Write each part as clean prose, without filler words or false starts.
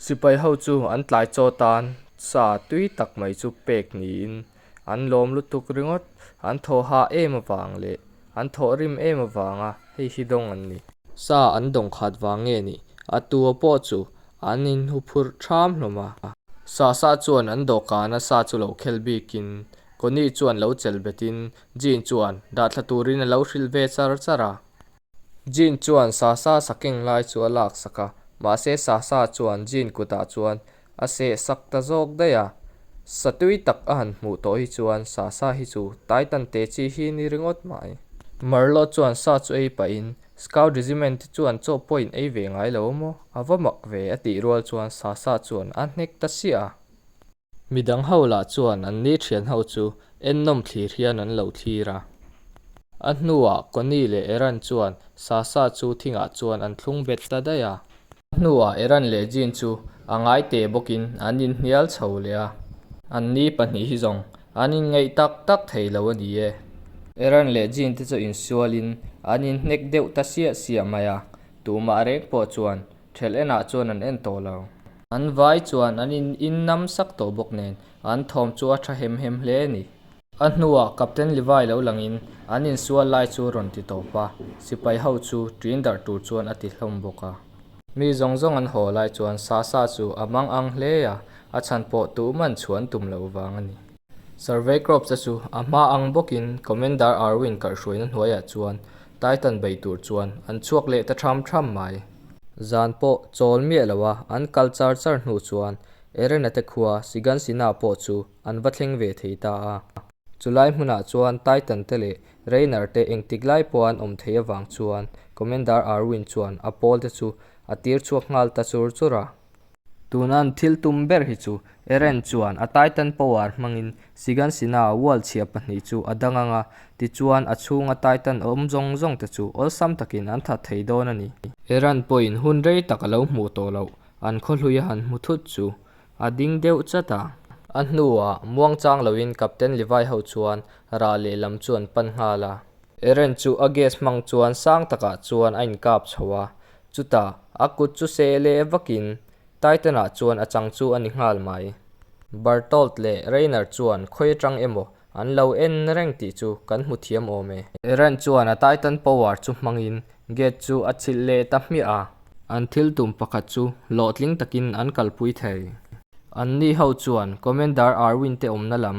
Sipai ho chu an tlai chaw tan sa tui tak mai chu pek niin an lawm lutuk ringawt. An thaw hah em avang leh an thawh rim em avanga hei hi dawng an ni. Sa an dawng khat vang nge ni? A tua pawh chu an inhuphurh ṭham hlawm a. Sasa chuan an dawhkana sa chu lo khel bikin Connie chuan lo chelh betin Jean chuan dah thla turin a lo hrilh ve char char a. Jean chuan Sasa sa keng lai chu a laksak a, mahse Sasa chuan Jean kutah chuan a seh sak ta zawk daih a. Sa tui tak a han hmuh tawh hi chuan Sasa hi chu Titan te chi hi ni ringawt mai. Marlo chuan sa chu ei pahin Scout Regiment te chuan chaw pawh in ei ve ngai lo a maw? A va mak ve a tih rual chuan Sasa chuan a hnek ta siah a. Midang ho lah chuan an ni thian ho chu ennawm thlir hian an lo thlir a. A hnuah Connie leh Eran chuan Sasa chu thingah chuan an thlung bet ta daih a. A hnuah Eran leh Jean chu a ngai teh bawkin an inhnial chho leh a. An ni pahnih hi zawng an inngaih tak tak thei lo a ni e. Eran leh Jean te chu insualin an inhnek deuh ta siah siah mai a, tumah reng pawh chuan Ṭhelh enah chuan an en tawh lo. An vai chuan an in in nam sak tawh bawk nen an thawm chu a ṭha hem hem hle a ni. A hnuah Captain Levi lo langin an insual lai chu a rawn ti tawp a, sipai ho chu ṭin darh tur chuan a ti hlawm bawk a. Mi zawng zawng an haw lai chuan Sasa chu a mang ang hle a, a chhan pawh tuman chhuan tum loh vang a ni. Survey Corps te chu a hma ang bawkin Commander Arwin kaihhruaina hnuaiah chuan Titan bei tur chuan an chhuak leh ta ṭham ṭham mai. Zan pawh chawl miah lo a an kal char char hnu chuan Erena te khua Sigansina pawh chu an va thleng ve thei ta a. Chulai hmunah chuan Titan te leh Rainer te engtik lai pawh an awm thei avang chuan Commander Arwin chuan a pawl te chu a tir chhuak nghal ta chur chur a. Tuna an thil tum ber hi chu Eren chuan a Titan power hmangin Sigansina wall chhia pahnih chu a dang ang a, tichuan a chhunga Titan awm zawng zawng te chu awlsam takin an that thei dawn a ni. Eren pawhin hun rei tak a lo hmuh tawh loh, an khawhlui a han hmu thut chu a ding deuh chat a. A hnuah muangchang loin Captain Levi ho chuan rah lehlam chu an pan nghal a. Eren chu a gas hmang chuan sang takah chuan a inkap chho a, Chutah, a kut chu seh leh vakin Titan-ah chuan a chang chu a ni nghal mai. Bertolt leh Reiner chuan khawi atang emaw an lo en reng tih chu kan hmu thiam awm e. Eren chuan a Titan power chu hmangin gate chu a chhilh leh ta hmiah a. An thil tum pakhat chu hlawhtling takin an kalpui thei. Anni ho chuan Commander Arwin te awmna lam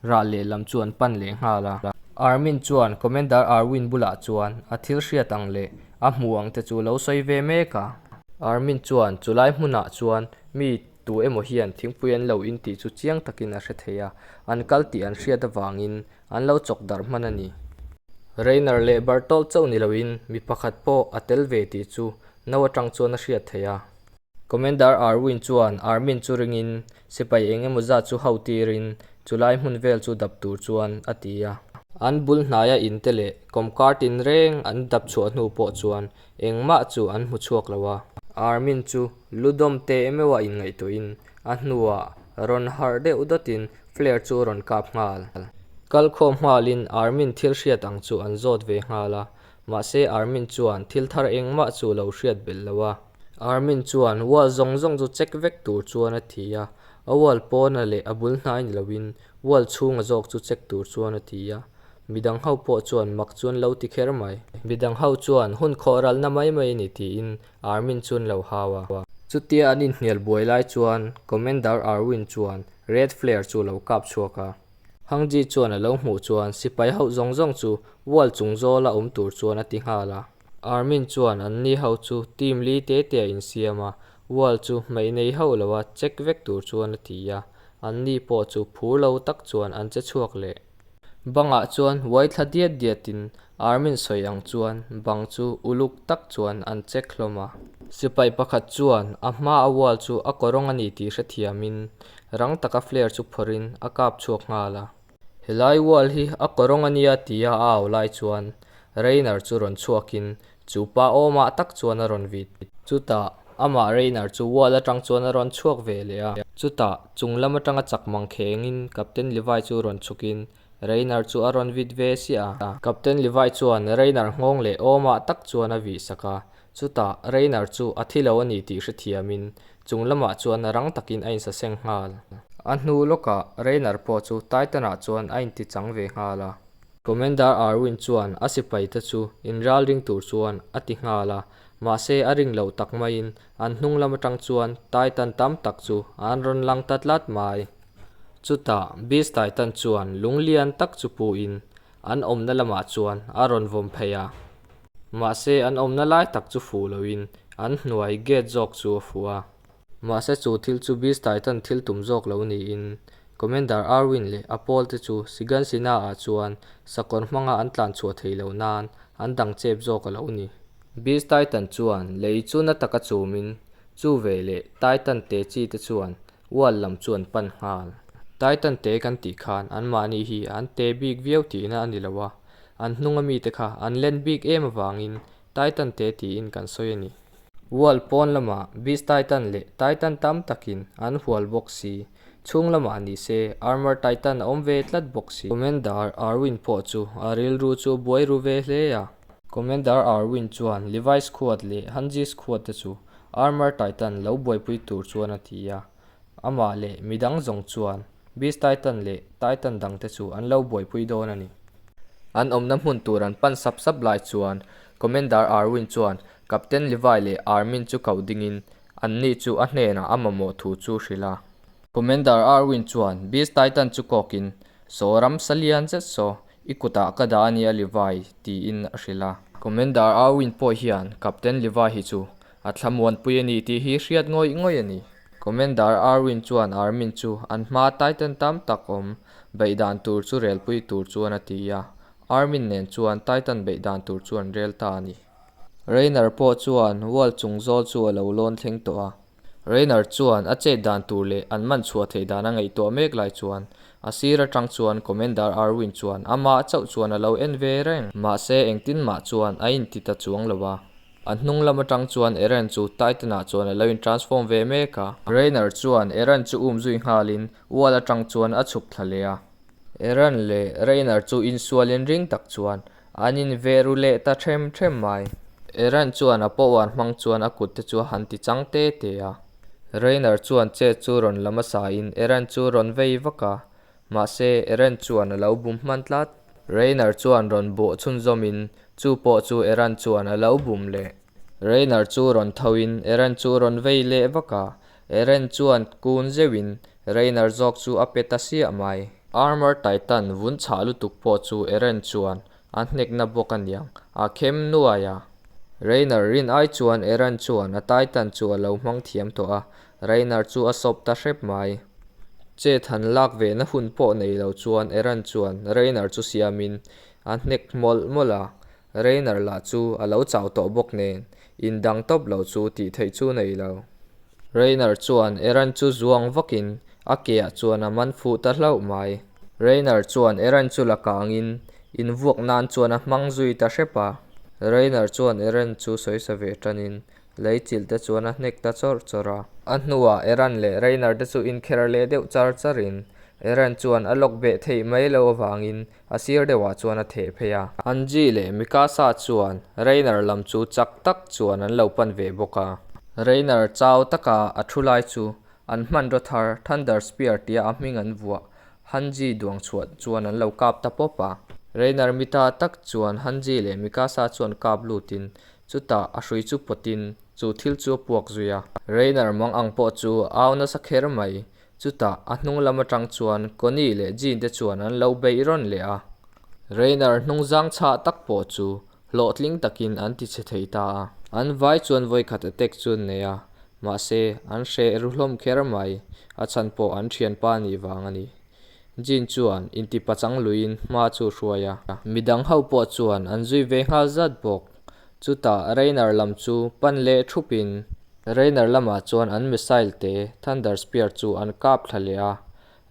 rah lehlam chu an pan leh nghal a. Armin chuan Commander Arwin bulah chuan a thil hriat ang leh a hmu ang te chu lo sawi ve mek a. Armin chuan chulai hmunah chuan mi tu emaw hian thingpui an lo in tih chu chiang takin a hre thei a, an kal tih an hriat avangin an lo chawk darh hman a ni. Rainer leh Bertolt chauh ni loin mi pakhat pawh a tel ve tih chu no atang chuan a hriat theih a. Commander Arwin chuan Armin chu ringin sipai eng emaw zat chu ho tirin chulai hmun vel chu dap tur chuan a ti a. An bul hnaia in te leh kawmkar tinreng an dap chhuah hnu pawh chuan engmah chu an hmu chhuak lo a. Armin chu ludawm teh meuha inngaihtuahin a hnuah rawn harh deuh dawtin flare chu a rawn kap nghal. Kalkhawm nghalin Armin thil hriat ang chu an zawt ve nghal a, mahse Armin chuan thil thar engmah chu lo hriat belh lo a. Armin chuan wall zawng zawng chu check vek tur chuan a ti a, a wall pawna leh a bul hnai ni loin wall chhunga zawk chu check tur chuan a ti a, midang ho pawh chuan mak chuan lo ti kher mai. Midang ho chuan hun khawh ralna mai mai a ni tiin Armin chuan lo hau a. Chutia an inhnial buai lai chuan Commander Arwin chuan red flare chu lo kap chhuak a. Hangji chuan a lo hmuh chuan sipai hauh zawng zawng chu wall chung zawla awm tur chuan a ti nghal a. Armin chuan an ni ho chu team li te te a insiam a, wall chu hmeih nei hauh lo a check vek tur chuan a ti a, an ni pawh chu phur lo tak chuan an che chhuak leh. Bangah chuan uai thla diat diatin Armin sawi ang chuan bang chu uluk tak chuan an check hlawm a. Sipai pakhat chuan a hma a wall chu a kawrawng a ni tih hrethiamin rang taka flare chu phawrhin a kap chhuak nghal a. Helai wall hi a kawrawng a nia tia a au lai chuan Rainer chu rawn chhuakin chu pa awmah tak chuan a rawn vit. Chutah amah Rainer chu wall atang chuan a rawn chhuak ve leh a. Chutah chung lam atanga chak mang khengin Captain Levi chu rawn chhukin Rainer chu a rawn vit ve siah a. Captain Levi chuan Rainer nghawng leh awmah tak chuan a vih sak a. Chutah Rainer chu a thi lo a ni tih hrethiamin chung lamah chuan rang takin a insaseng nghal. A hnu lawkah Rainer pawh chu Titan-ah chuan a intichang ve nghal a. Commander Arwin chuan a sipaite chu inralring tur chuan a ti nghal a, mahse a ring loh tak maiin an hnung lam atang chuan Titan tam tak chu an rawn lang ta tlat mai. Chutah Beast Titan chuan lung lian tak chu pu in an awmna lamah chuan a rawn vawm phei a. Mahse an awmna lai tak chu fuh loin an hnuai gate zawk chu a fuh a. Mahse chu thil chu Beast Titan thil tum zawk lo niin Commander Arwin leh a pawl te chu Shiganshina ah chuan sakawr hmanga an tlan chhuah thei lo nan an dang chep zawk a lo ni. Beast Titan chuan lei chu na taka chumin chu ve leh Titan te chi te chuan wall lam chu an pan nghal. Titan te kan tih khan anmahni hi an te bik viau tihna a ni lo a, an hnunga mite kha an len bik em avangin Titan te tiin kan sawi a ni. Wall pawn lamah Beast Titan leh Titan tam takin an hual bawk si. Chhung lamah ni se Armor Titan a awm ve tlat bawk si. Commander Arwin pawh chu a rilru chu a buai ru ve hle a. Commander Arwin chuan Levi Squad leh Hanji Squad te chu Armor Titan lo buaipui tur chuan a ti a. Amah leh midang zawng chuan Beast Titan leh Titan dangte chu an lo buaipui dawn a ni. An awmna hmun tur an pan sap sap lai chuan Commander Arwin chuan Captain Levi leh Armin chu koh dingin anni chu a hnenah a mamawh thu chu hrilh a. Commander Arwin chuan Beast Titan chu kawkin, Saw ramsa lian zet saw, i kutah ka dah a nia Levi, tiin a hrilh a. Commander Arwin pawh hian Captain Levi hi chu a thlamuanpui a ni tih hi hriat ngawih ngawih a ni. Commander Arwin chuan Armin chu an hmaa Titan tam tak awm beih dan tur chu relpui tur chuan a ti a, Armin nen chuan Titan beih dan tur chu an rel ta a ni. Rainer pawh chuan wall chung zawl chu a lo lawn thleng tawh a. Rainer chuan a chet dan tur leh an man chhuah theih dan a ngaihtuah mek lai chuan a sir atang chuan Commander Arwin chuan amah chauh chuan a lo en ve reng. Mahse engtin mah chuan a inti ta chuang lo a. A hnung lam atang chuan Eren chu Titan-ah chuan a lo in transform ve mek a. Rainer chuan Eren chu um zui nghalin wall atang chuan a chhuk thla leh a. Eren leh Rainer chu insualin ring tak chuan an in ve ru leh ta them them mai. Eren chuan a power hmang chuan a kut te chu a han ti chang te te a. Rainer chuan chet chu rawn la hmasa in Eren chu rawn vei vak a, mahse Eren chuan a lo bum hman tlat. Rainer chuan rawn bawh chhunzawm in chu pawh chu Eren chuan a lo bum leh. Rainer chu rawn tho in Eren chu rawn vei leh vak a, Eren chuan kun zeuh in Rainer zawk chu a pe ta siah mai. Armor Titan vun chhah lutuk pawh chu Eren chuan a hnekna bawk a niang, a khem nuai a. Rainer rin ai chuan Eren chuan a Titan chu a lo hmang thiam tawh a, Rainer chu a sawp ta hrep mai. Chet han lak ve na hun pawh nei lo chuan Eren chuan Rainer chu siamin a hnek mawlh mawlh a, Rainer lah chu a lo chau tawh bawk nen, in dang tawp lo chu tih theih chu nei lo. Rainer chuan Eren chu zuang vakin a keah chuan a man fuh ta hlauh mai. Rainer chuan Eren chu la kangin invuak nan chuan a hmang zui ta hrep a. Rainer chuan Eren chu sawisa ve tanin lei chilh te chuan a hnek ta chawrh chawrh a. A hnuah Eren leh Rainer te chu inkher leh deuh char charin Eren chuan a lawk beh theih mai loh avangin A sir deuhah chuan a theh phei a. Angie leh Mikasa chuan Rainer lam chu chak tak chuan an lo pan ve bawk a. Rainer chau taka a thu lai chu an hmanraw thar Thunder Spear tia a hming an vuah Hanji duang chhuah chuan an lo kap ta pawp a. Rainer mita tak chuan Hanji leh Mikasa chuan kap lutin chutah a hrui chu pawtin chu thil chu a puak zui a. Rainer mang ang pawh chu a au nasa kher mai. Chutah a hnung lam atang chuan Connie leh Jean te chuan an lo beih rawn leh a. Rainer hnung zang chhah tak pawh chu hlawhtling takin an ti chhe thei ta a. An vai chuan vawikhat attack chu an nei a, mahse an hreh ru hlawm kher mai, a chhan pawh an thianpa nih vang a ni. Jean chuan inti pachang luiin hma chu hruai a. Midang ho pawh chuan an zui ve nghal zat bawk. Chutah Rainer lam chu pan leh thupin Rainer lamah chuan an missile te Thunder Spear chu an kap thla leh a,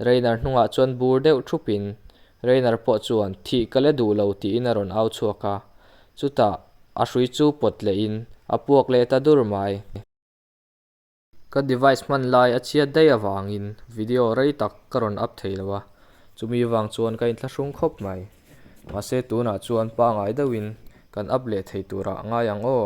Rainer hnungah chuan bur deuh thupin Rainer pawh chuan thih ka la duh lo tiin a rawn au chhuak a, chutah a hrui chu pawt lehin a puak leh ta dur mai. Ka device hman lai a chhiat daih avangin video rei tak ka rawn up thei lo a, chumi vang chuan ka inthlahrung khawp mai. Mahse tunah chuan pangai deuhin kan up leh thei turah ngai ang aw.